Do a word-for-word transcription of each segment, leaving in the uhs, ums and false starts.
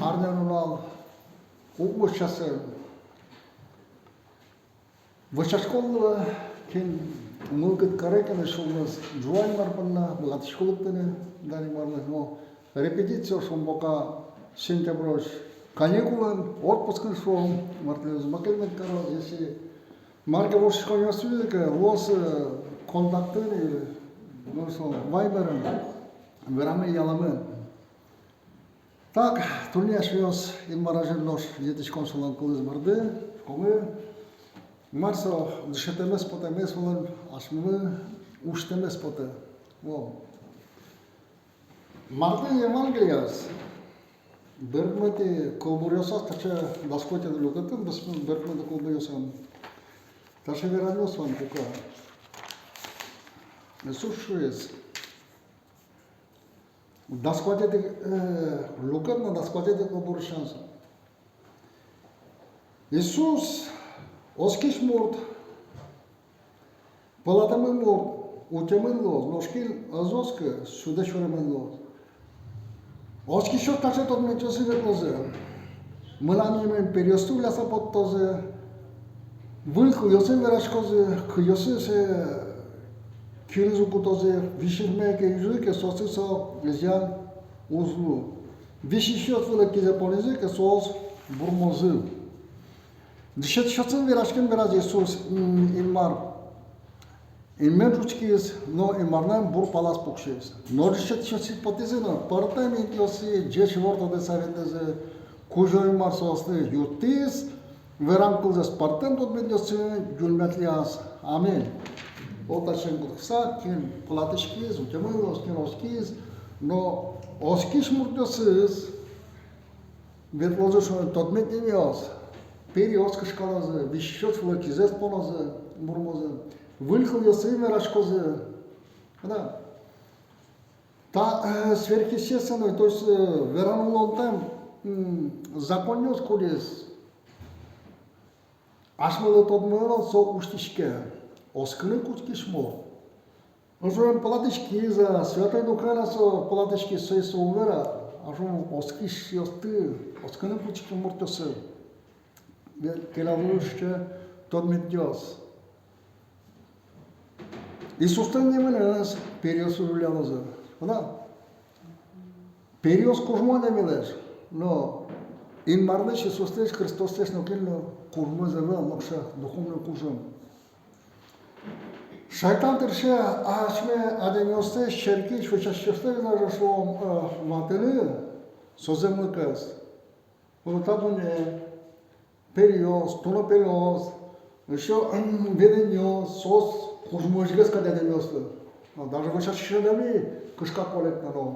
Арня нунал укмыс часын вӧсяськон луэ, кин мылкыд каре, кинлэн сюлмыз ӝуа Инмар понна, быгатӥсько лыктыны, дан Инмарлы. Но репетиция, шуом, пока сентябрьысь каникулын, отпускын, шуом, мар тӥледыз маке мед кароз, если мар ке воштӥськонъёс вуизы ке, луоз, э, контактын или, ну, шуом, вайберын верамын, ялэмын. Так, туннэ асьмеос Инмар азьын нош ветлӥськом солэн кылыз борды, шуомы, мар со дышетэмез потэмез вылын асьмелы усьтэмез потэ. О. Мартын Евангелияз берпуметӥ кылбуръёсаз, таӵе дас куатетӥ люкетын, берпуметӥ кылбуръёсын таӵе веранъёс вань, куке Иисус шуиз, дас куатетӥ, э, люкет но дас куатетӥ кылбурысен со. Иисус: оскись мурт пылатэмын мурт утемын луоз, нош кин ӧз оскы, судэ сюремын луоз. Оскисьёс таӵе тодметъёсын ветлозы: мынам нимем периосты улляса поттозы, выль кылъёсын вераськозы, кылъёсыз, э, киынызы кутозы, висисьме ке юзы ке, соослы со зиян уз лу. Висисьёс вылэ кизэ понӥзы ке, соос бурмозы. Дышетскисьёсын вераськем бераз Иисус, м, Инмар инме ӝутскиз но Инмарлэн бур палаз пуксиз. Но дышетскисьёс потӥзы но пӧртэм интыосы ӟеч ивор тодыса ветлӥзы, Кузё-Инмар соослы юрттӥз верам кылзэс пӧртэм тодметъёсын юнматъяз. Аминь. О, таӵеен кутскыса, кин пылатӥськиз, утемын луоз, кин оскиз, но оскись муртъёсыз ветлозы, шуом, тодметъёс, периос кышкалозы, висисьёс вылэ кизэс понозы, бурмозы, выль кылъёсын вераськозы. Да. Та, э, сверхъестественной, то есть, э, вераны луонтэм, м, законъёс, кудӥз асьмелы тодмо вылын со усьтӥське. Оскыны кутскись мурт, шуом, пылатӥськиз-а, Святой Духен-а со пылатӥськиз, со, со уг вера, а, шуом, оскисьёсты, оскыны кутскись муртъёсты. Келялозы сыӵе тодметъёс. Иисуслэн нимыныз периос уллялозы. Вала? Периос кужмо адямилэсь, но Инмарлэсь, Иисуслэсь, Христослэсь нокинлы кужмоез ӧвӧл, нокыӵе духовной кужым. Шайтан тырше асьме адямиослэсь, черкысь вӧсяськисьёслэсь даже, шуом, э, ватыны со зэмлыкез. О, та дунне, периос, туно периос, эшшо, м, ведӥнъёс, соос кужмоесь кадь адямиослы. А даже вӧсяськись адями кышка куалекъяно.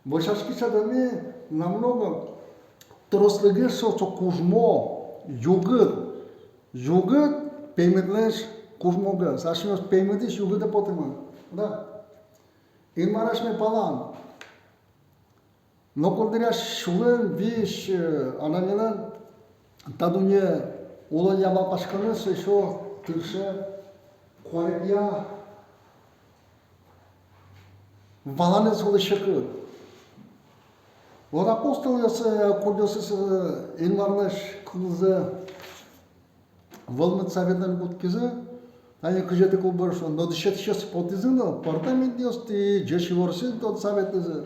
Вӧсяськись адями намного трослыгес со, со кужмо, югыт, югыт пеймытлэсь кужмогес. Асьмеос пеймытысь югытэ потӥмы. Да. Инмар асьме палан. Но куддыръя сюлэм визь, э, адямилэн та дунне улонъя малпаськонэз эшшо тырше куалекъя, валаны солы секыт. Вот апостолъёс, э, кудъёсыз, э, Инмарлэсь кылзэ вӧлмытыса ветлыны кутскизы, тани кызетӥ кылбурысь: но дышетскисьёс потӥзы но пӧртэм интыосты ӟеч иворъёсын тодыса ветлӥзы,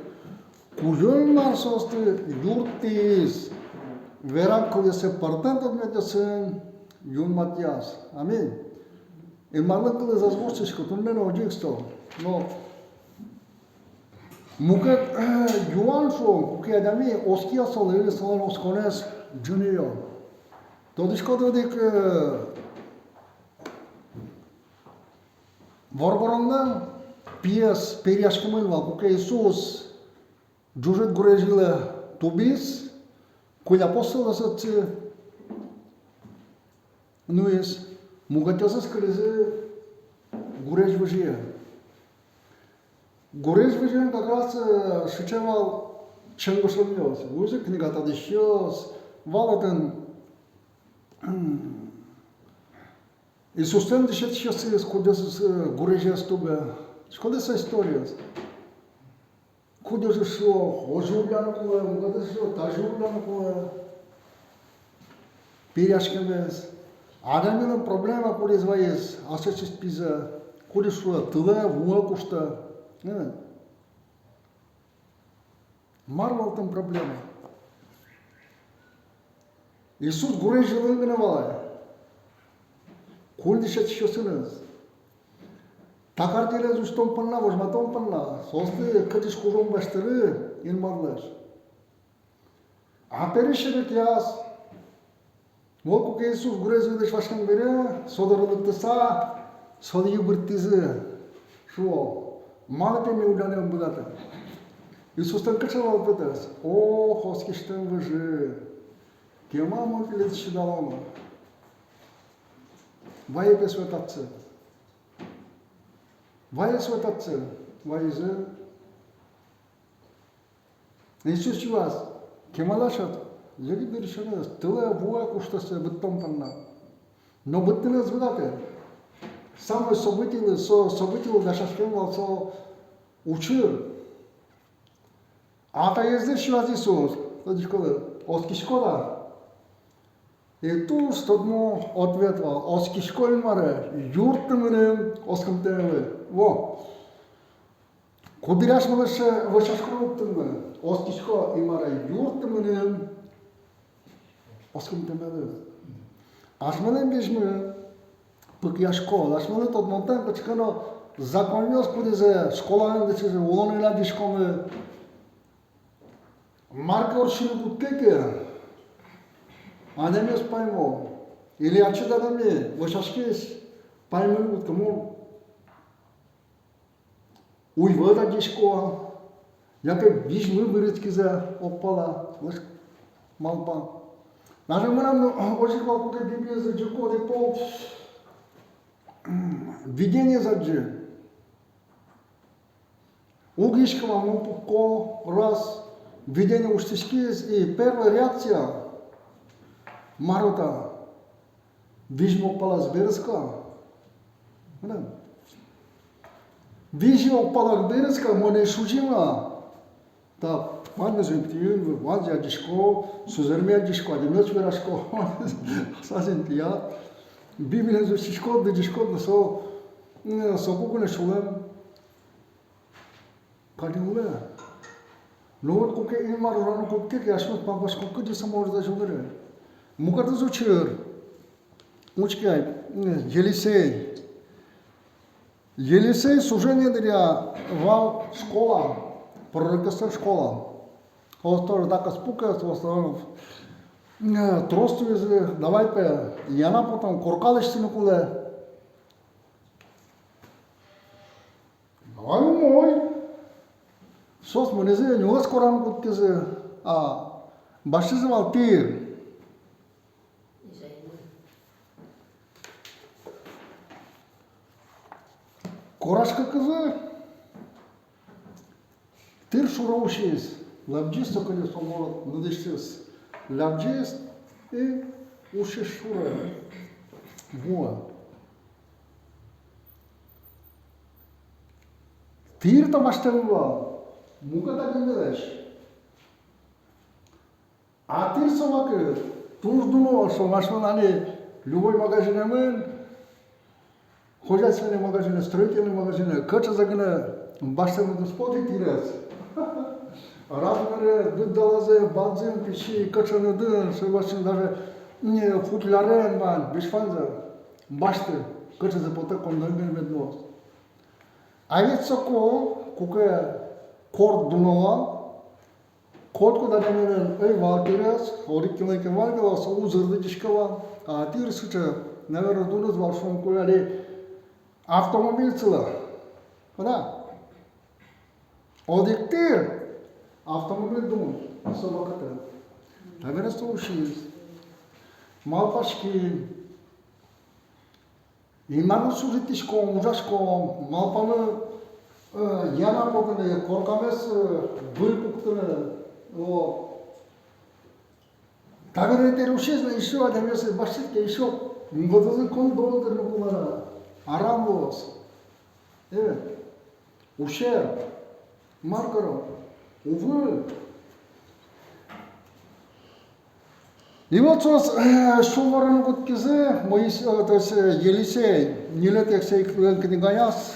Кузё-Инмар соосты юрттӥз верам кылъёссэ пӧртэм тодметъёсын юнматъяз. Аминь. Инмарлэн кылыз ӧз воштӥськы, туннэ но одӥг со. Но мукет, э, юан, шуом, куке адями оскиз солы, или солэн осконэз ӝыныё. Тодӥськод, одӥг, э, воргоронлэн пиез перияськемын вал, куке Иисус ӝужыт гурезь вылэ тубиз, куинь апостолъёсыз отчы нуиз, мукетъёсыз кылизы гурезь выжые. Гурезь выжыын как раз, э, сыӵе вал ченгешонъёс. Вуизы книга тодӥсьёс, вал отын Иисуслэн дышетскисьёсыз, кудъёсыз, э, гурезез тубе. Тодӥськоды со историез. Кудӥз шуо, озьы улляны кулэ, мукетыз шуо, тазьы улляны кулэ. Периськемез. Адямилэн проблема, кудӥз вайиз асьсэос пизэ, кудӥз шуэ, тылэ, вуэ куштэ. Э. Мар вал татын проблема? Иисус гурезь йылын гинэ вал ай. Кулэ дышетскисьёсыныз. Та картинэз усьтон понна, возьматон понна, соослы кытысь кужым басьтыны Инмарлэсь. А пересь серекъяз. Мон куке Иисус гурезь йылысь васькем бере, со доры лыктыса, солы йыбырттӥзы, шуо: малы пе ми улляны ӧм быгатэ? Иисуслэн кыӵе вал ответэз? О, оскисьтэм выжы! Кема мон тӥледыз чидало на? Вае пе сое татчы. Вае сое татчы. Вайизы. Иисус юаз: кемалась-а? Егит нырысеныз, тылэ, вуэ куштэ сое быдтон понна. Но быдтыны ӧз быгаты. Самой событиелы, со событиелы дасяськем вал со учыр. А таизлы шуиз Иисус: тодӥськоды, оскиськод-а? И туж тодмо ответ вал: оскисько, Инмаре, юртты мыным оскымтэмелы. Во. Куддыръя асьмелэсь вӧсяськон луыны кулэ: оскисько, Инмаре, юртты мыным оскымтэмелы. Асьмелэн визьмы пыкъясько, асьмелэн тодмотэм кыӵе ке но законъёс, кудӥзэ школаын дышизы, улонын адӟиськомы. Мар ке ортчыны кутске ке, адямиос паймо, или ачид адями, вӧсяськись, паймыны кутске: мон уйвӧт адӟисько, яке визьмы бырыськиз-а, огпала, вӧсь малпа. Даже мынам но озьы ик вал, куке Библиез адӟисько, одӥг пол видениез адӟи. Уг иськы вал, мон пукко, раз, видение усьтӥськиз, и первая реакция: мар-о та? Визьмы огпалаз берытске. Мынам визьмы огпалаз берытске, мон ӧй шузи на. Та ваньмыз интыын, ваньзэ адӟисько, сузэрме адӟисько, адямиос верасько, ваньмыз, асьмеос интыын. Библиез усьтӥськод, лыдӟиськод но, со, м, соку гинэ сюлэм каллен улэ. Но вот куке Инмар ужаны кутске ке, асьмеос малпаськом, кызьы со может дась дыръя. Мукетыз учыр. Учке ай, м, Елисей. Елисей служение дыръя вал школа, пророкъёслэн школа. Соос тоже дак ӧз пукы, соос, э, трос луизы, давай пе, Яна потом корка лэсьтыны кулэ. Давай умой. Соос мынӥзы, нюлэс кораны кутскизы, а басьтӥзы вал тӥр. Корась кыкызы, тӥр шуре усиз, лябӟиз со, кызьы со мон но дышетӥз, лябӟиз и усиз шуре, вуэ. Тӥр-то басьтэмын вал мукет адямилэсь. А тӥр со вакыт туж дуно, со, асьмелэн али любой магазинэ мын, хозяйственный магазинэ, строительный магазинэ, кыӵезэ гинэ басьтэмед уз поты тӥрез. Размерез, быдалазэ, бадӟым, пичи, кыӵе но дыр, со вакытын даже не футлярен вань, весь ваньзэ басьты, кыӵезэ потэ, коньдон гинэ мед луоз. А ведь соку, куке корт дуно вал, котькуд адямилэн ӧй вал тӥрез, одӥг кило ке вал ке, со узыр лыдӟиське вал. А тӥр сыӵе, наверно, дуныз вал, шуом, кулэ али автомобиль сылэ. Вала? Одӥг тӥр автомобиль дун со вакытэ. Табере со усиз. Малпаськи. Инмарлы служитьтӥськом, ужаськом, малпамы, э, Яна потыны, коркамес, э, выль пуктыны, о. Табере тӥр усиз но, ещё адямиос басьтӥд ке, ещё мукетызлы коньдон тырыны кулэ на, арам луоз. Э, ущерб. Мар каром? Увы. И вот соос, э, сюлворыны кутскизы, Моисей, э, то есть, э, Елисей, ньылетӥ Эксэйлэн книгаяз,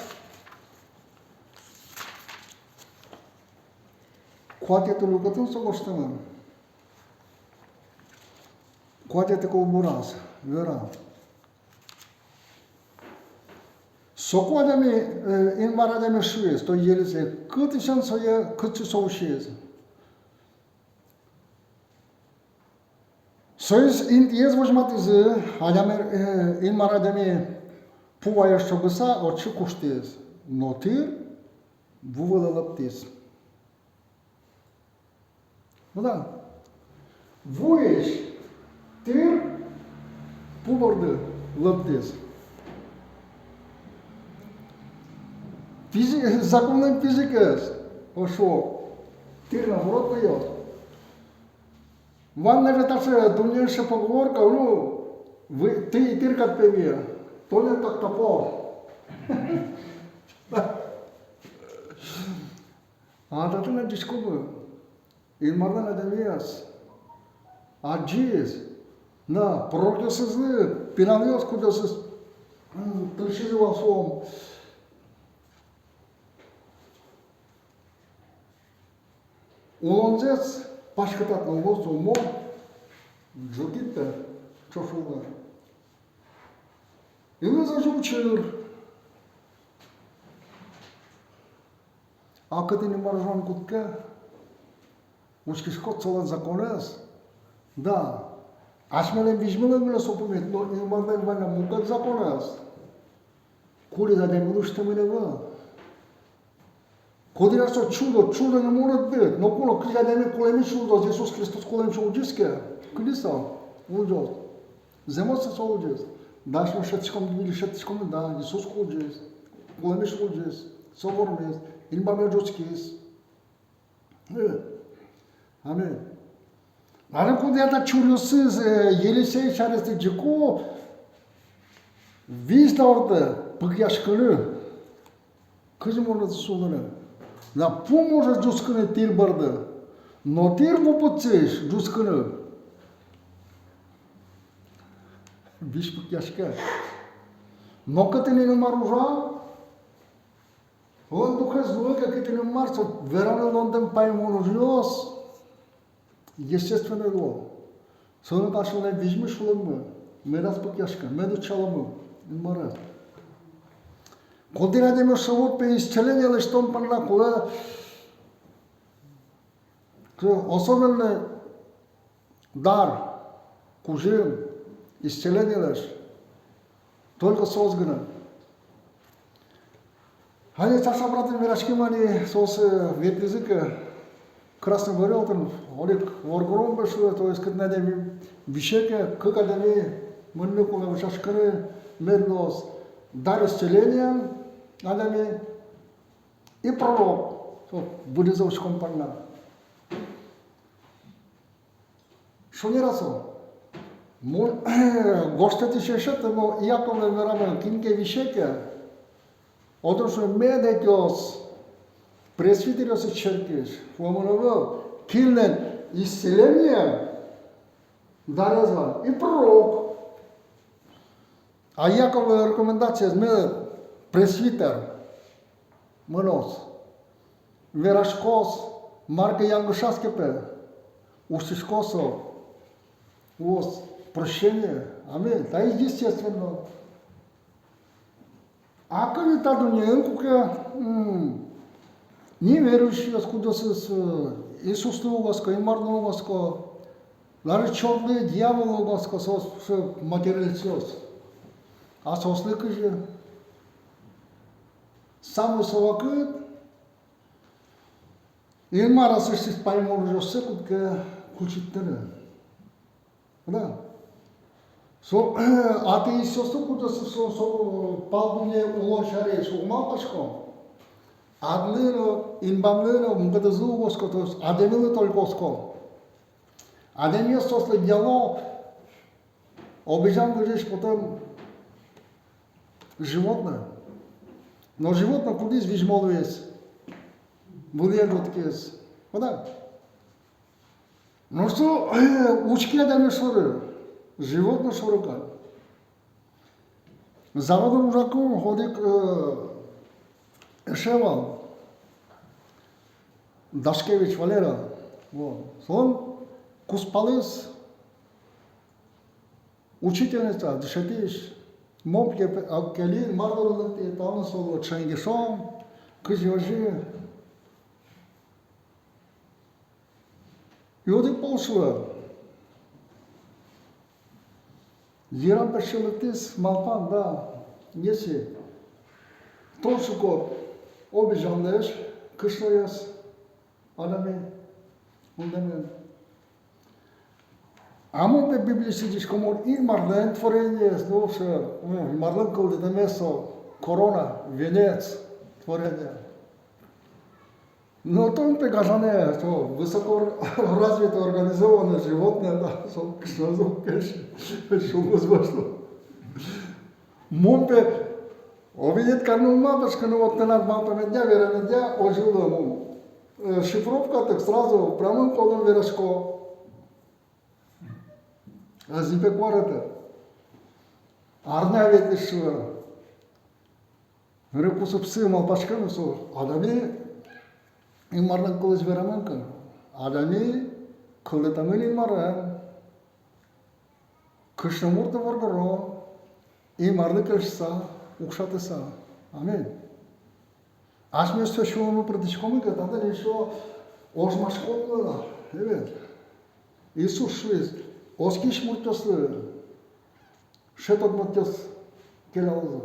куатетӥ люкетын со гожтэмын. Куатетӥ кылбураз вера. Соку адями, э, Инмар адямиез шуиз, то Елисей, кытысен сое, кытчы со усиз. Соиз интыез возьматӥзы, адями, э, Инмар адями пу ваёз чогыса отчы куштӥз, но тӥр ву вылэ лыктӥз. Ну да. Вуись тӥр пу борды лыктӥз. Физи-, законлэн физикаез, ошо, тӥр наоборот вуоз. Вань на ведь таӵе дуннеысь поговорка, ну, вы, тӥ, тӥр кадь пе вие, тонет как топор. А татын адӟиськомы, Инмарлэн адямиез адӟиз, на, пророкъёсызлы, пиналъёс, кудъёсыз, м, тыршизы вал со улонзэс паськытатыны, улонзэс умой ӝутыны, ӵош улыны. Ылӥзы озьы учыр. А кытын Инмар ужаны кутске, учкиськод солэн законэз. Да. Асьмелэн визьмылэн гинэ со пумит, но Инмарлэн вань на мукет законэз. Кудӥз адямилы усьтэмын ӧвӧл. Кудӥз со чудо, чудо но мурыт, но кулэ, кудӥз адями кулэмысь улӟоз, Иисус Христос кулэмысь улӟиз ке, кудӥз со улӟоз. Зэмос со улӟиз. Дальше шедьтӥськом, шедьтӥськом, да, Иисус улӟиз, кулэмысь улӟиз, со вормиз, инбаме ӝутскиз. Э, аминь. Али кудӥз та чуръёсыз, э, Елисей сярысь лыдӟисько, визь та ортче пыкъяськыны. Кызьы можно сулыны? Да, пу может ӝутскыны тӥр борды, но тӥр ву пыдсысь ӝутскыны визь пыкъяське. Но кытын Инмар ужа, Солэн Духез луэ ке, кытын Инмар, со вераны луонтэм паймон ужъёс естественной луо. Соин ик асьмелэн визьмы, сюлэммы медаз пыкъяськы, мед утчаломы Инмарез. Кудӥз адями шуо, пе, исцеление лэсьтон понна кулэ особенный дар, кужым, исцелениелэсь. Только соос гинэ. Али Саша братэн вераським али, соос, э, ветлӥзы ке Красный Вариотын, оло ик воргорон, пе, шуэ, то есть кытын адями висе ке, кык адями мыныны кулэ вӧсяськыны, мед луоз дар исцеления адями и пророк, со будӥзэ учкон понна. Шонер-а со? Мон гожтэтысь ӧй шедьты, но Иаковлэн верамын, кин ке висе ке, отын, шуэ, мед ӧтёз пресвитеръёсыз черкысь, шуэмын ӧвӧл, кинлэн исцеление дарез вань, и пророк. А Иаковлэн рекомендациез, мед пресвитер мыноз, вераськоз, мар ке янгышаз ке, пе, усьтӥськоз со, луоз прощение. Аминь. Та естественно. А кӧня та дуннеын куке, м, неверующийёс, кудъёсыз, э, Иисуслы уг оско, Инмарлы уг оско, даже чёртлы, дьяволлы уг оско, соос всё материалистъёс. А соослы кызьы? Самой со вакыт Инмар аслэсьтыз паймон ужъёссэ кутске кульчиктыны. Да. Со атеистъёслы, кудъёсыз со, со пал дунне улон сярысь уг малпасько. Адлы но, инбамлы но, мукетызлы уг оско, то есть адямилы только оско. Адямиос соослы яло, обезьян выжыысь потэм животное. Но животное, кудӥз визьмо луиз, вылӥе ӝутскиз. Пода. Нош со учке адями шоры, животной шоры кадь. Заводын ужаку одӥг, э, эше вал, Дашкевич Валера. Вот. Солэн кузпалыз учительница, дышетӥсь. Мон ке, а, кельын, мар доры лыктӥ, тани солы вот шенгешом, кызьы озьы. И одӥг пол шуэ: йырам, пе, сыӵе лыктӥз малпан, да, если тон шуко обижалэсь кышноез адями кундэмен. А мон, пе, Библиысь сӥзисько, мон Инмарлэн творениез, ну, вообще, ну, Инмарлэн кылдытэмез со корона, венец творения. Но тон, пе, гажанэ, со высокоразвитое, организованное животное, да, со кышнозэ уг кельшы, сюлмыз басьто. Мон, пе, обидеть карыны ум малпаськы, но вот тынад малпамедъя, верамедъя, озьы луэ. Мон, э, шифровкатэк сразу прямым кодом верасько. Озьы, пе, куаретэ. Арня ветлӥз, шуэ. Мыре кусыпсы малпаськемын со, адями Инмарлэн кылыз верамын ке, адями кылдытэмын Инмарен. Кышномурт воргорон, Инмарлы кельшыса, укшатыса. Аминь. Асьмеос со сюлмы пыртӥськомы ке, татын ещё ожмаськон луэ, эвет. Иисус шуиз: оскись муртъёслы сыӵе тодмотъёс келялозы,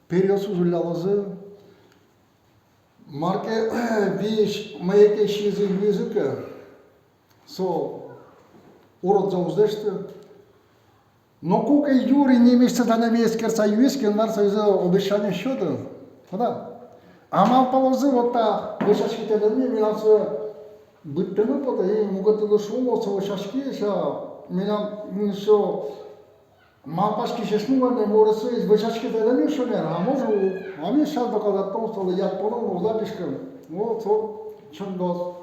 периосыз уллялозы, мар ке виись мае ке сиизы, юизы ке, со уродзэ уз лэсьты. Но куке юри нимысьтыз адями эскерыса юиз ке, Инмар соизэ обещание сётэ. Да. А малпалозы, вот та вӧсяськись адями, милям сое быдтыны потэ, и мукетызлы шуом, вот со вӧсяськись, а милям, м, со малпаськисьёсмы вань, морысь вӧсяськись адями шонер, а может, а ми сейчас доказать каром, что яд поном, но уз лэзиськы. Вот, вот, чындос.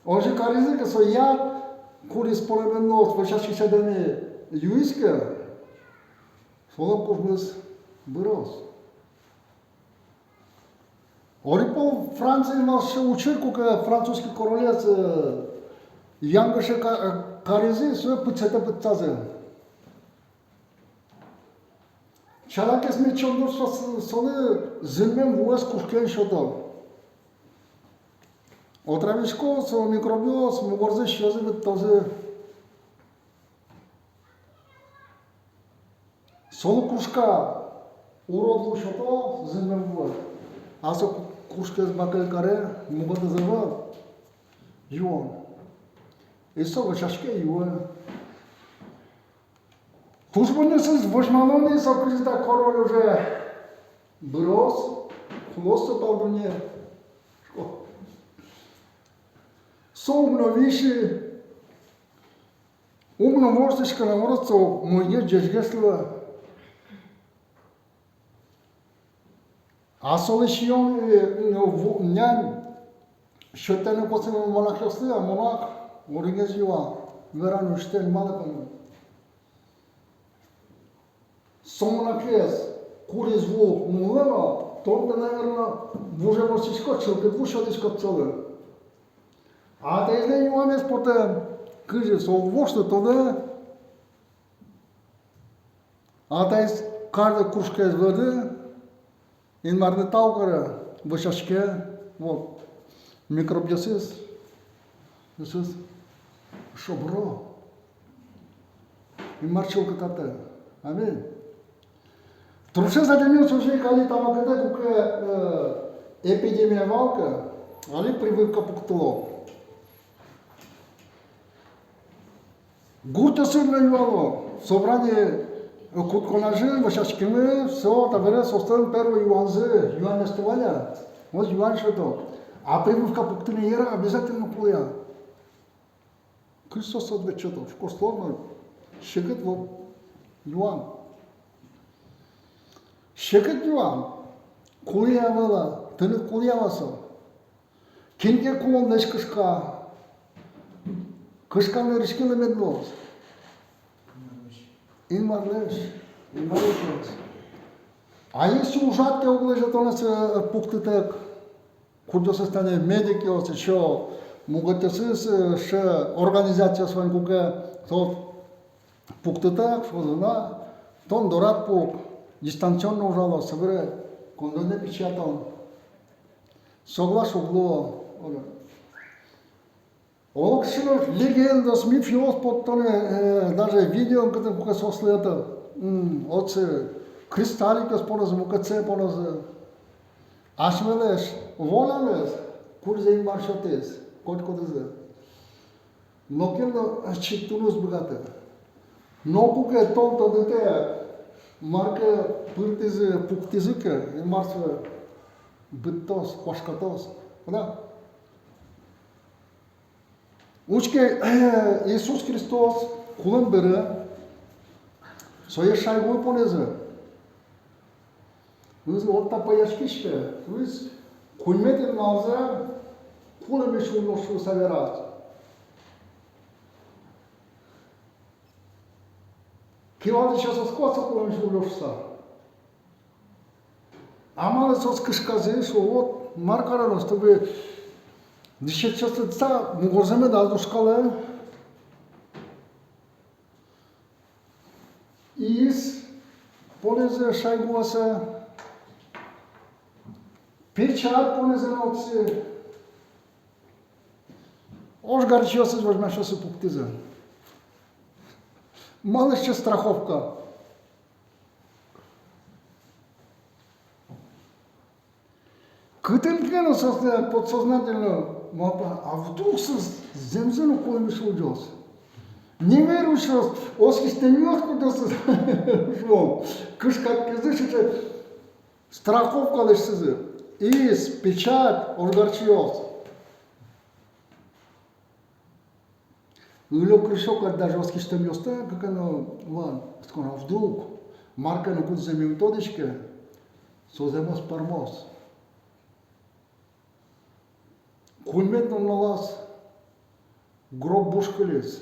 Озьы каризы ке, со яд, кудӥз понэмын но вӧсяськись адями юиз ке, солэн кужмыз быроз. Одӥг пол Франциын вал сыӵе учыр, куке французский королез, э, янгыше ка-, э, каризы, сое пытсэтэ пытсазы. Чалакез мечом дурса с-, солы зынмем вуэз кушкыен сёто. Отрависько со, микробъёс мугорзэ сиёзы, выттозы. Солы кушка, урод луэ, сёто зынмем вуэ. А со ку-, кушкаез бакель каре, мугордэ ӧвӧл, юон. И со вӧсяське, юэ. Туж бадӟымгес возьмало ни со, кызьы та король уже быроз, кулоз со пал дунне. Со уг но виси, уг но вордӥськы, наоборот, со умойгес, ӟечгес луэ. А солы сиён, э, ну, ву-, нянь сётыны косэмын монахъёслы, а монах одӥгез юа, вераны усьтэ, малы ке но. Со монахез куриз ву нуллэ но, тон, пе, наверно, вуже вордӥськод, чылкыт ву сётӥськод солы. А таизлэн юамез потэ, кызьы со уг вордскы, тодэ. А таиз каждый кушкаез вӧлды, Инмарлы тау каре, вӧсяське, вот, микробъёсыз, ёсыз шобыро. Инмар чылкытатэ. Аминь. Тросэз адямиос озьы ик али та вакытэ, куке, э, эпидемия вал ке, али прививка пуктыло. Гуртъёсын но юало, собрание, э, кутскон азьын, вӧсяськемын, всё, табере соослэн первой юанзы, юанэз тӥ вал-а, вот юан сёто. А прививка пуктыны яра, обязательно кулэ-а? Кызьы соос ответ сёто, шуко, сложной, секыт вал юан. Секыт юан, кулэ-а, ӧвӧл-а, тыныд кулэ-а вал со. Кин ке кулонлэсь кышка, кышкан нырысь кинлы мед луоз? Инмарлэсь, Инмарлэсь луоз. А если ужад ке уг лэзё тонэ, э, пуктытэк, кудъёсыз тани медикъёс, ещё мукетъёсыз, э, сыӵе организациос вань, куке со пуктытэк, шуоз на, тон дорад пук, дистанционно ужалоз, собере коньдонэ пичиятон. Соглаш уг луо. Оло кыӵе ке легендаос, мифъёс поттоно, э, даже видеоын кытын ке соослы это, м, отчы кристалликъёс понозы, мукетсэ понозы. Асьмелэсь волялэсь кудзэ Инмар сётӥз котькудӥзлы. Нокин но чиктыны уз быгаты. Но куке тон тодытэ, мар ке пыртӥзы, пуктӥзы ке, Инмар сое быдтоз, куашкатоз. Куда? Учке, Иисус Христос кулэм бере сое шайгуэ понӥзы. Выз вот та пӧяськиське, выз куиньметӥ нуналзэ кулэмысь уллёз шуыса вераз. Кивалтӥсьёс оско-а со кулэмысь уллёз шуыса. А малы соос кышказы, шуо, вот мар кароно, чтобы дышетскисьёсты та мугорзэ медаз лушкалэ. Иис понӥзы шайгуыса, печать понӥзы ноксэ, ожгарчиосыз, возьмасьёсыз пуктӥзы. Малы сыӵе страховка? Кытын ке но соослэн подсознательно малпа, а вдруг со зэмзэ но кулэмысь улӟоз. Неверующийёс, оскисьтэмъёс кудъёсыз, шуом, кышкатскизы сыӵе страховка лэсьтӥзы. Иис, печать, ожгарчиос. Ылё крючок кадь даже оскисьтэмъёсты, кыӵе ке но вань, оскон, а вдруг мар ке но, кудзэ ми ум тодӥське, со зэмос пӧрмоз. Куиньметӥ нуналаз гроб буш кылиз.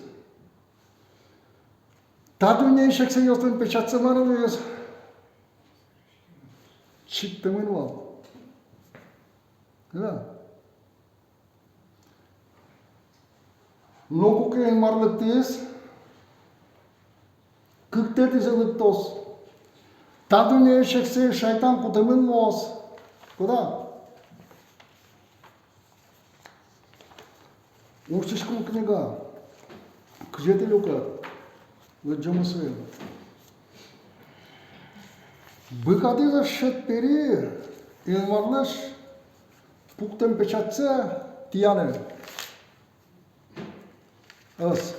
Та дуннеысь эксэйёслэн печатьсы мар луиз? Чиктэмын вал. Да. Но куке Инмар лыктӥз, кыктэтӥзэ лыктоз. Та дуннеысь эксэй шайтан кутэмын луоз. Куда? Усьтӥськон книга. Кызетӥ люкет. Лыдӟомы сое. Быгатӥз-а шедьпери Инмарлэсь пуктэм печатьсэ тӥяны? Ӧз.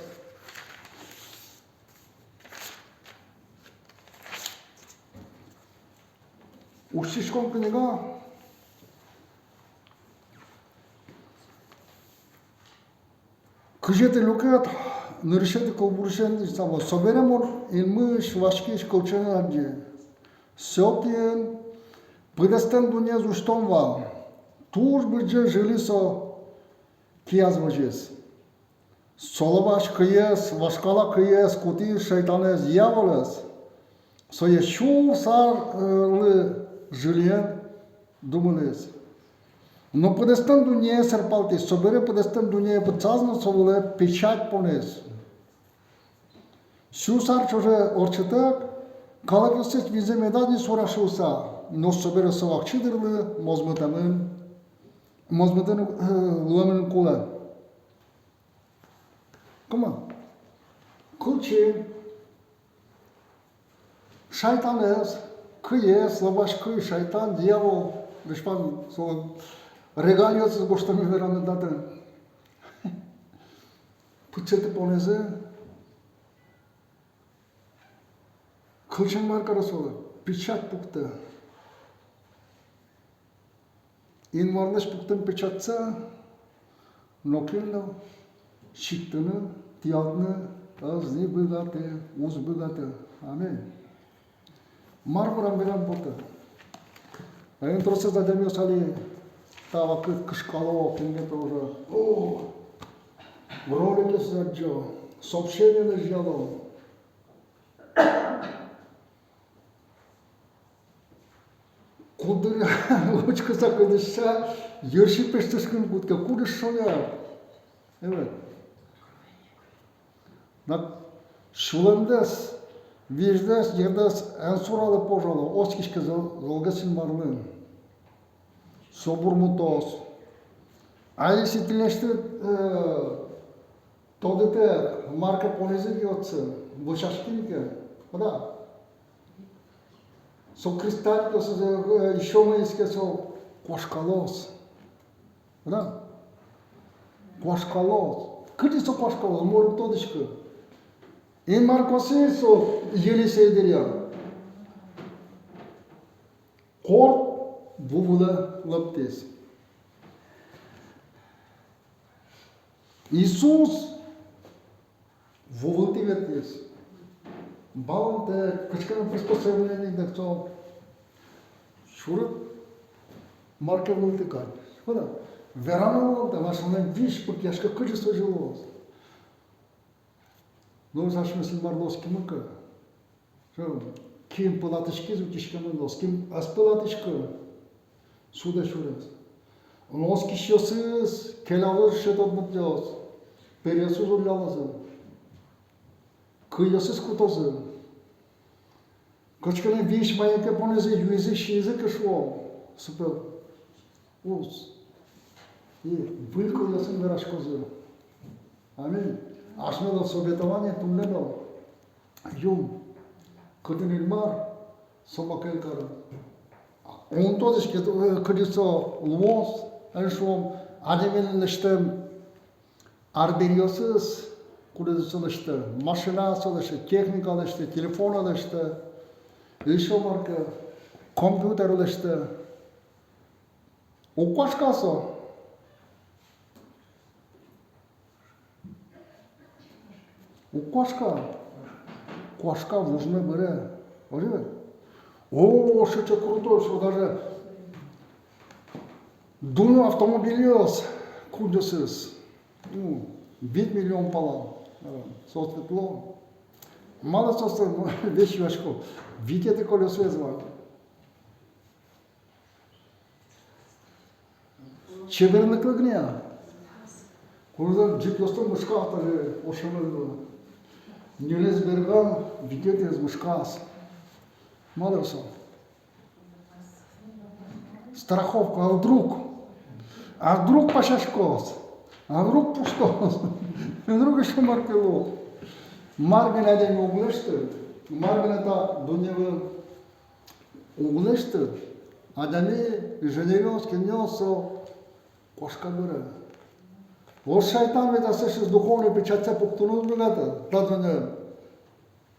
Усьтӥськон книга. Кызетӥ люкет, нырысетӥ кылбурысен, собере мон инмысь васькись кылчинэ адӟи. Со киын пыдэстэм дуннеез усьтон вал. Туж быдӟым жильы со кияз возиз. Со лобась кыез, вашкала кыез кутӥз шайтанэз, дьяволэз. Сое сюрс арлы жильыен думылӥз. Но пыдэстэм дуннее сэрпалтӥз, собере пыдэстэм дуннее пытсаз но со вылэ печать понӥз. Сюрс ар ӵоже ортчытэк, калыкъёслэсь визьзэ медаз ни сура шуыса, но собере со вакчи дырлы мозмытэмын, мозмытэмын, э, луэмын кулэ. Кема? Кылчин. Шайтанэз, кыез, лобась кый, шайтан, дьявол, дышпан, солэн регалиосыз гожтэмын вераны татын. Пытсэтыпонэзэ. Кылчин мар каре солы? Печать пуктэ. Инмарлэсь пуктэм печатьсэ нокин но чиктыны, тӥялтыны ӧз ни быгаты, уз быгаты. Аминь. Мар верам, верам потэ. Эн тросэз адямиос али Та вакыт кышкало, кин ке тоже. О, роликъёсыз адӟо, сообщениез лэзьяло. Куддыръя учкыса, куддыръя йырси пештӥськыны кутске, кудӥз шонер. Эвет. Нак сюлэмдэс, визьдэс, йырдэс эн сурало, пожалуй, оскиське зол-, золгес Инмарлы. Со бурмытоз. А если тӥлесьтыд, э, тодытэк, мар ке понӥзы ке отчы, вӧсяськиды ке, да. Со кристалликъёсыз, э, ещё мынӥз ке, со куашкалоз. Да? Куашкалоз. Кызьы со куашкалоз, мон уг тодӥськы. Инмар косӥз со Елисей дыръя. Корт ву вылэ лыктӥз. Иисус ву вылтӥ ветлӥз. Баллонтэк, кыӵе ке но приспособлениетэк, со сюрыт, мар ке вылтӥ кадь. Вала, вераны луонтэм, асьмелэн визь пыкъяське, кызьы со озьы луоз. Но асьмеос Инмарлы оскимы ке, со, кин пылатӥськиз, утиськемын луоз, кин ӧз пылатӥськы, судэ сюрес. Но оскисьёсыз келялозы сыӵе тодметъёс, периосыз уллялозы, кылъёсыз кутозы. Кыӵе ке но визь мае ке понӥзы, юизы, сиизы ке, шуом, супер. Уз. И выль кылъёсын вераськозы. Аминь. Асьмелэн со обетование туннэ но юн. Кытын Инмар, со маке кары. Ум тодӥське, э, кызьы со луоз, эн шуом, адямилэн лэсьтэм арбериосыз, кудӥз со лэсьтэ, машина со лэсьтэ, техника лэсьтэ, телефон лэсьтэ, ещё мар ке, компьютер лэсьтэ. Уг куашка со. Уг куашка. Куашка вужме бере. Озьы бен? О, сыӵе крутой, со даже дуно автомобильёс, кудъёсыз. Ну, вить миллион пала. Э, соос ветло. Малы соос, весь юасько. Витетӥ колёсаез вал. Чеберлыклы гинэ. Кудӥзлэн джиплэсьтым мышказ тазьы ошемын. Ньылез берган, витетӥез мышказ. Малы со? Страховка, а вдруг? А вдруг пасяськоз? А вдруг пуштоз? А вдруг ещё мар ке луоз? Мар гинэ адями уг лэсьты, мар гинэ та дунне вылын уг лэсьты, адями, инженеръёс, кинъёс, со куашка бере. Вот шайтан ведь аслэсьтыз духовной печатьсэ пуктыны уг быгаты та дуннеын.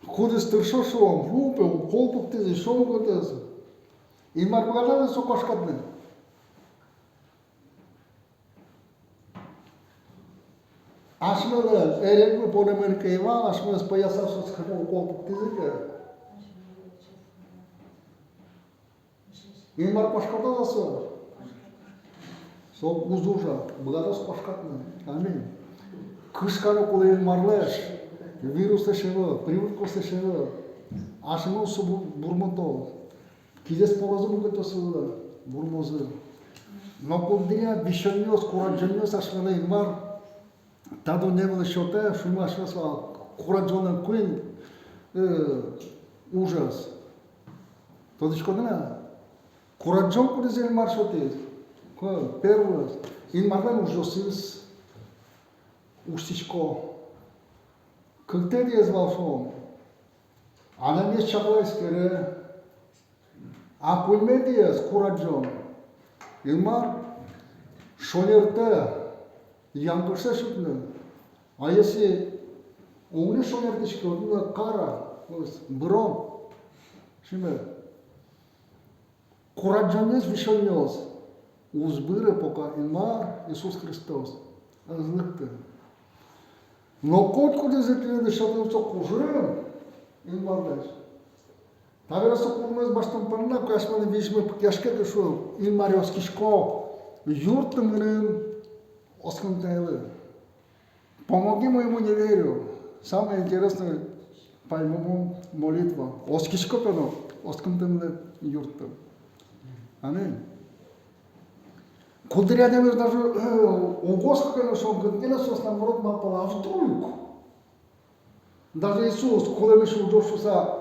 Кудӥз тыршоз, шуом, ну, пе, укол пуктӥз, ещё мукетыз. Инмар быгатэ-а со куашкатыны? Асьмелэн эрекмы понэмын ке ӧй вал, асьмеос пӧяса соос кыӵе ке укол пуктӥзы ке. Инмар куашкатоз-а со? Со уз ужа, быгатоз куашкатыны. Аминь. Кышкано кулэ Инмарлэсь, вируслэсь ӧвӧл, прививкаослэсь ӧвӧл. Асьмеос со бу-, бурмытоз. Кизэс полозы мукетъёслы, бурмозы. Но куддыръя висёнъёс, курадӟонъёс асьмелы Инмар та дунне вылын сётэ, шуом, асьмеос вал курадӟонлэн куинь, э, ужез. Тодӥськоды-а? Курадӟон, кудӥз Инмар сётӥз. Ко-, первойез. Инмарлэн ужъёсыз усьтӥсько. Кыктэтӥез вал, шуом, адямиез чакла, эскере. А куиньметӥез курадӟон. Инмар шонертэ янкыштэ сюдыны. А если уг ни шонертӥськы, отын но кара, то есть бырон. Шимес. Курадӟонъёс, висёнъёс уз быры, пока Инмар Иисус Христос ӧз лыкты. Но котькудӥз тӥледлы сётэмын со кужым Инмарлэсь. Табере со кужымез басьтэм понна, куке асьмелэн визьмы пыкъяське ке, шуом, Инмаре оскисько, Юртты мыным оскымтэлы. Помоги моему неверию. Самое интересное, по-моему, молитва. Оскисько ке но, оскымтэмлы юртты. Аминь. Куддыръя адямиос даже, э, уг оскы ке но, шуом, кытын ке но соос, наоборот, малпало, а вдруг? Даже Иисус кулэмысь улӟоз шуыса,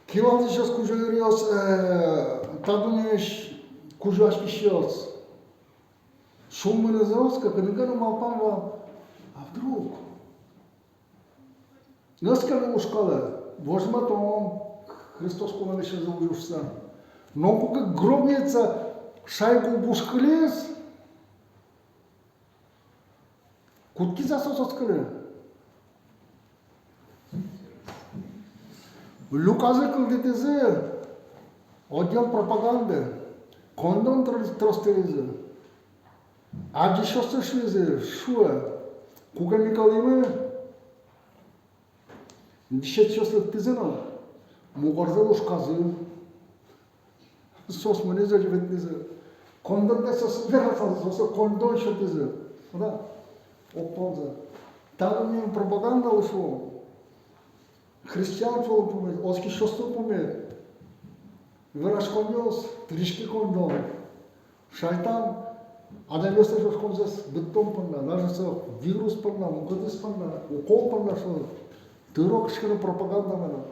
кивалтӥсьёс, кузёюръёс, э, та дуннеысь кузёяськисьёс. Шумпотэмзы ӧз ке, кытын ке но малпан вал, а вдруг? Ӧз ке но лушкалэ, возьматом, Христос кулэмысьтызы улӟиз шуыса. Но куке гробница шайгу буш кылиз, кутскизы-а соос, ӧз ке но? Люказы кылдытӥзы отдел пропаганды, коньдон трос-, трос тыризы. Адӟисьёслы шуизы, шуэ, куке ми кӧлӥмы, дышетскисьёс лыктӥзы но, мугорзэ лушказы. Соос мынӥзы, ветлӥзы. Коньдонтэк соос вераса, соос коньдон сётӥзы. Да. Огпалзэ. Тани ми пропагандалы, шуом, христиан, шуом, пуме, оскисьёслы пуме вераськонъёс, тыриське коньдон. Шайтан адямиослэсь осконзэс быдтон понна, даже со вирус понна, мукетыз понна, укол понна, шуом, тыро кыӵе ке но пропаганда мынам.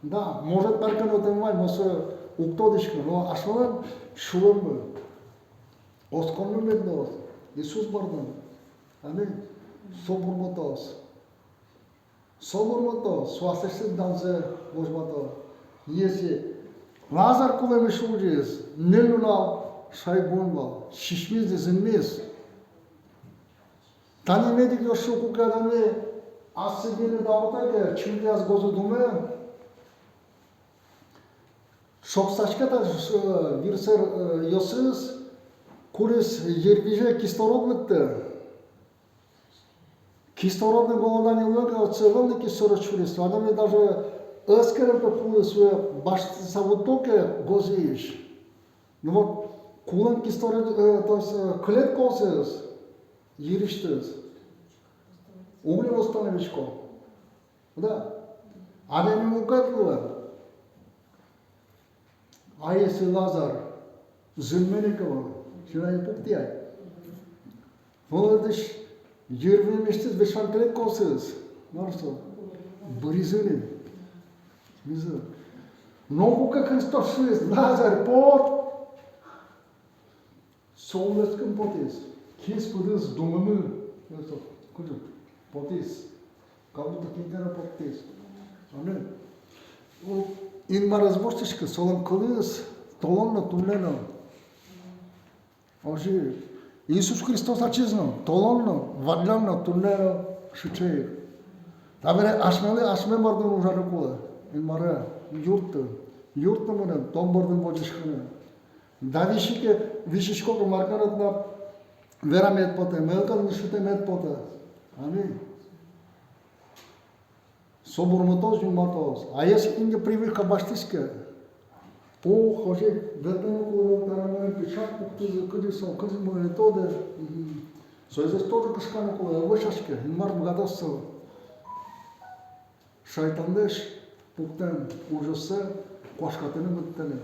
Да, может, мар ке но отын вань, мон сое уг тодӥськы, но асьмелэн сюлэммы, осконмы мед луоз Иисус бордын. Аминь. Со бурмытоз. Со бурмытоз, со аслэсьтыз данзэ возьматоз. Если Лазарь кулэмысь улӟиз, ньыль нунал шайгуын вал, сисьмиз, зынмиз. Тани медикъёс шуо, куке адями асьсэ гинэ дауртэ ке, чильтыяз гозы думе, шоксаське та, э, вирсэр, э, ёсыз, кудӥз йырвизьэ кислород лыктэ. Кислородной голодание луэ ке, отчы ӧвӧл ни кислород сюриз, адями даже ӧз кере ке кулэ, сое басьтыса вуттэ ке гозыысь. Ну вот, кулэм кислород, э, то есть, э, клеткаосыз йырысьтыз уг ни восстановитько. Да. Адями мукет луэ. А если Лазарь зынме ке вал, син ай пуктэ ай. Вылдысь йырвылмысьтыз весь вань клеткаосыз, мар со, быризы ни. Быризы. Но куке Христос шуиз: «Лазарь, пот!» Со улэп ке но потӥз, киыз-пыдыз думемын, кызьы потӥз, как будто кин ке но поттӥз. Аминь. О, Инмарез воштӥське, солэн кылыз толон но, туннэ но. Озьы Иисус Христос ачиз но толон но, валлян но, туннэ но сыӵе ик. Табере асьмелы асьме бордын ужаны кулэ, Инмаре, юртты, юртты мыным тон бордын возиськыны. Да висиське, висисько ке, мар ке но тынад верамед потэ, мар ке но шутэмед потэ. Аминь. Со бурмытоз, юнматоз. А если кин ке привычка басьтӥз ке, ох, озьы ик ветлыны кулэ, тарамы, печать пуктӥзы, кызьы со, кызьы мон ӧй тоды. Мгм. Соизэс тоже кышканы кулэ, ӧвӧл сяське, Инмар быгатоз со шайтанлэсь пуктэм ужъёссэ куашкатыны, быдтыны.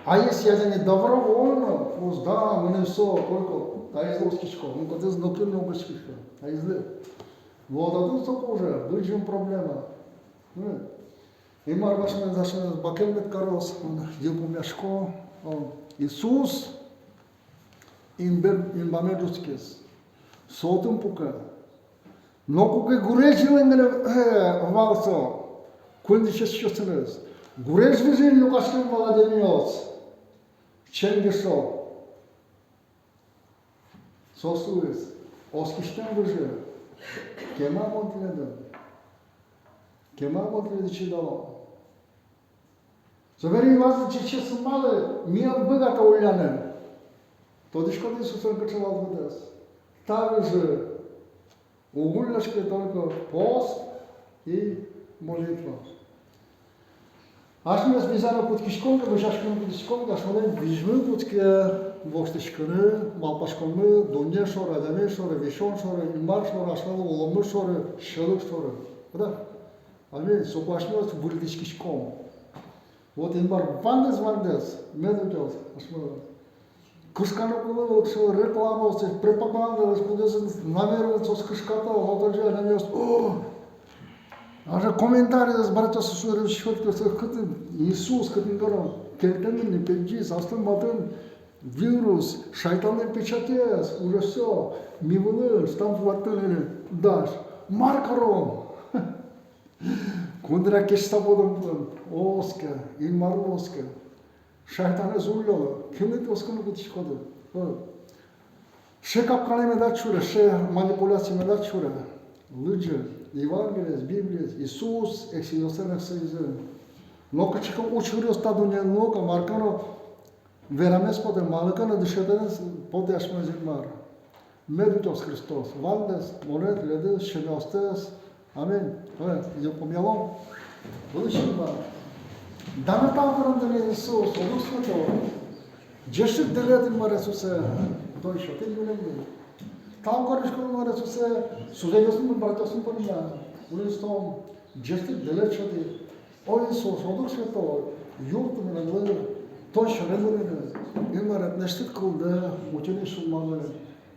А если адями добровольно, просто, да, мыным со, только таизлы оскисько, мукетыз нокинлы уг оскиськы, таизлы. Вот отын соку уже быдӟым проблема. Ну, Инмар асьмемыз, асьмемыз бакель мед кароз, мон йылпумъясько, о, Иисус инбам-, инбаме ӝутскиз. Со отын пуке. Но куке гурезь йылын гинэ, э, вал со куинь дышетскисьёсыныз, гурезь выжыын люкаськем вал адямиос, ченгешо. Соос луиз оскисьтэм выжы: кема мон тӥледын, кема мон тӥледыз чидало. Собере юазы: чечесы малы, ми ӧм быгатэ улляны. Тодӥськоды Иисуслэн кыӵе вал быдэс? Та выжы уг улляське, только пост и молитва. Асьмеос визьыны кутскиськом ке, вӧсяськыны кутскиськом ке, асьмелэн визьмы кутске воштӥськыны малпаськонмы дунне шоры, адями шоры, висён шоры, Инмар шоры, асьмелэн улонмы шоры, сьӧлык шоры. Да. Аминь. Соку асьмеос выльдӥськиськом. Вот Инмар ваньдэс, ваньдэс мед утёз асьмелы. Кышканы кулэ ӧвӧл со рекламаосты, пропагандаосты, кудъёсыз намеренно соос кышкато, вот озьы адямиос, о, даже комментарийзэс быдэсъёсыз шуо, кытын Иисус, кытын гинэ кельтэмын ни, пегӟиз, астын-матын вирус, шайтанлэн печатез, уже всё, ми вылын штамп ватэмын ни, дась, мар каром? Куддыръя кесяса потом, оске, Инмарлы оске. Шайтанэз уллялэ, кинлы тӥ оскыны кутскиськоды? О. Сыӵе капканэ медад шуре, сыӵе манипуляцие медад шуре. Лыдӟы Евангелиез, Библиез, Иисус эксэйёслэн эксэйзы. Но кыӵе ке учыръёс та дуннеын луо ке, мар ке но верамез потэ, малы ке но дышетэмез потэ асьмемыз Инмар. Мед утёз Христос ваньдэс, монэ, тӥледыз, семьяостэс. Аминь. Давай йылпумъялом. Вылысь Инмар, дан но тау каром тыныд, Иисус, о Дух Святой. Ӟечлык тӥледлы, Инмаре, сое тон сётӥд милемлы. Тау кариськом, Инмаре, сое сузэръёсмы, братъёсмы понна. Вылысь Тон ӟечлык тӥледлы сётӥд. О Иисус, о Дух Святой, юртты милемлы, Тон сярысь милемлы, Инмаре, тынэсьтыд кылдэ утьыны, сюлманы.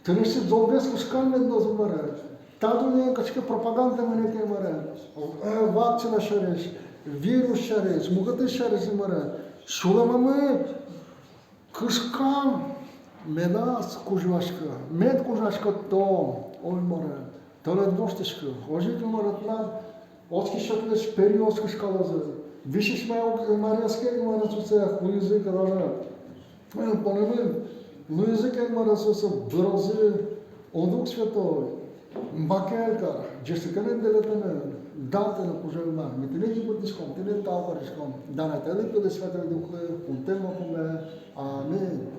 Тынэсьтыд золгес кышкан мед луоз, Инмаре. Та дуннеын кыӵе ке пропаганда мынэ ке, Инмаре, э, вакцина сярысь, вирус сярысь, мукетыз сярысь, Инмаре. Сюлэммы кышкан медаз кузьласькы, мед кузьласькы Тон, о Инмаре, Тонэн воштӥськы. Озьы ик, Инмаре, тынад оскисьёслэсь периос кышкалозы. Висись мае уг, Инмаре, эскеры, Инмаре, сое куизы ке даже, э, понэмын луизы ке, Инмаре, сое бырозы, о Дух Святой. Бакель кар, ӟечлыкенэн, тӥледэнэн, дан тыныд, Кузё-Инмар, ми тыныд йыбырттӥськом, тыныд тау кариськом, дан ай тыныд, Святой Духлы, пумтэм вакытэ. Аминь.